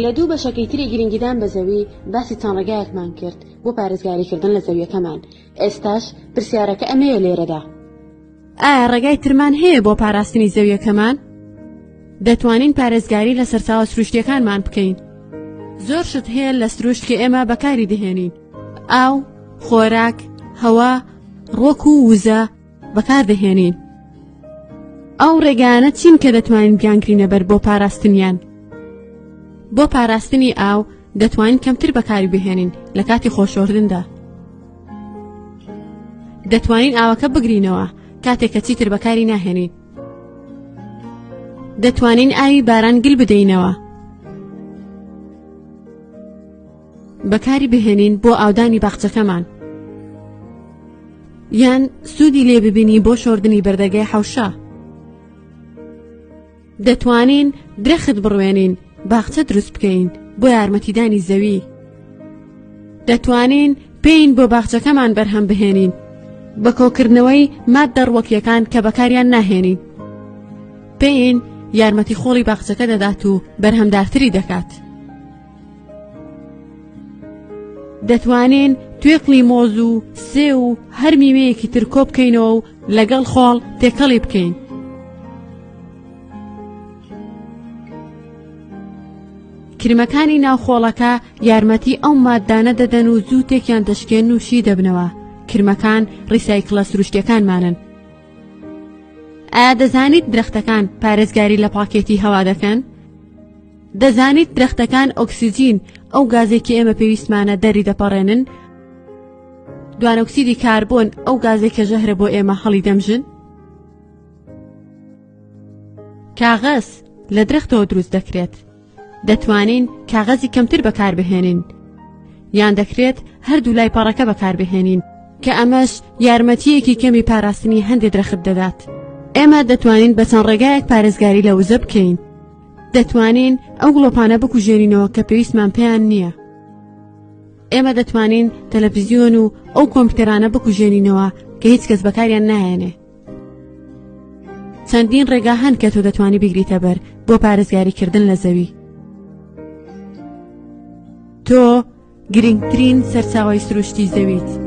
لە دوو بەشەکەی تری گرنگیدان بە زەوی باسی چەند ڕێگایەکمان کرد بۆ پارێزگاریکردن لە زەویەکەمان، ئێستاش پرسیارەکە ئەمەیە لێرەدا. ئایا ڕێگای ترمان هەیە بۆ پاراستنی زەویەکەمان؟ دەتوانین پارێزگاری لە سەرچاوە سروشتیەکانمان بکەین. زۆر شت هەیە لە سروشت کە ئێمە بەکاری دەهێنین. ئاو، خۆراک، هەوا، ڕوەک و وزە بەکاردەهێنین. ئەو ڕێگایانە چین کە دەتوانین بیانگرینە بەر بۆ پاراستنیان؟ بۆ پاراستنی ئاو دەتوانین کەمتر بەکاری بهێنین لە کاتی خۆشۆردندا. دەتوانین ئاوەکە بگرینەوە کاتێک کە چیتر بەکاری ناهێنین. دەتوانین ئاوی باران گل بدەینەوە. بەکاری بهێنین بۆ ئاودانی باخچەکەمان یان سوودی لێ ببینی بۆ شۆردنی بەردەگەی حەوشە. دەتوانین درەخت بڕوێنین، باخچە دروست بکەین بۆ یارمەتیدانی زەوی. دەتوانین پێین بۆ باخچەکەمان بەرهەم بهێنین بە کۆکردنەوەی ماددە ڕوەکیەکان کە بەکاریان ناهێنین. پێین یارمەتی خۆڵی باخچەکە دەدات و بەرهەمدارتری دەکات. دەتوانین توێکڵی مۆز و سێو و هەر میوەیەکی تر کۆ بکەینەوە و لەگەڵ خۆڵ تێکەڵی بکەین. کرمەکانی ناو خۆڵەکە یارمەتی ئەو ماددانە دەدەن و زوو تێکیان دەشکێن و شی دەبنەوە. کرمەکان ڕیسایکڵە سروشتیەکانمانن. ئایا دەزانیت درەختەکان پارێزگاری لە پاکێتی هەوا دەکەن؟ دەزانیت درەختەکان ئۆکسجین، ئەو گازێک کە ئێمە پێویستمانە دەری دەپەڕێنن؟ دوانۆکسیدی کاربۆن، ئەو گازێک کە ژەهرە بۆ ئێمە هەڵی دەمژن؟ کاغەز لە درەختەوە دروست دەکرێت. دەتوانین کاغەزی کەمتر بەکاربهێنین یان دەکرێت هەردوو لای پەڕەکە بەکاربهێنین کە ئەمەش یارمەتییەکی کەمی پاراستنی هەندێک درەخت دەدات. ئێمە دەتوانین بە چەند ڕێگایەک پارێزگاری لە وزە بکەین. دەتوانین ئەو گڵۆپانە بکوژێنینەوە کە پێویستمان پێیان نییە. ئێمە دەتوانین تەلەفزیۆن و ئەو کۆمپیوتەرانە بکوژێنینەوە کە هیچ کەس بەکاریان ناهێنێ. چەندین ڕێگا هەن کە تۆ دەتوانی بیگریتە بەر بۆ پارێزگاریکردن لە زەوی. تۆ گرنگترین سەرچاوەی سروشتی زەویت.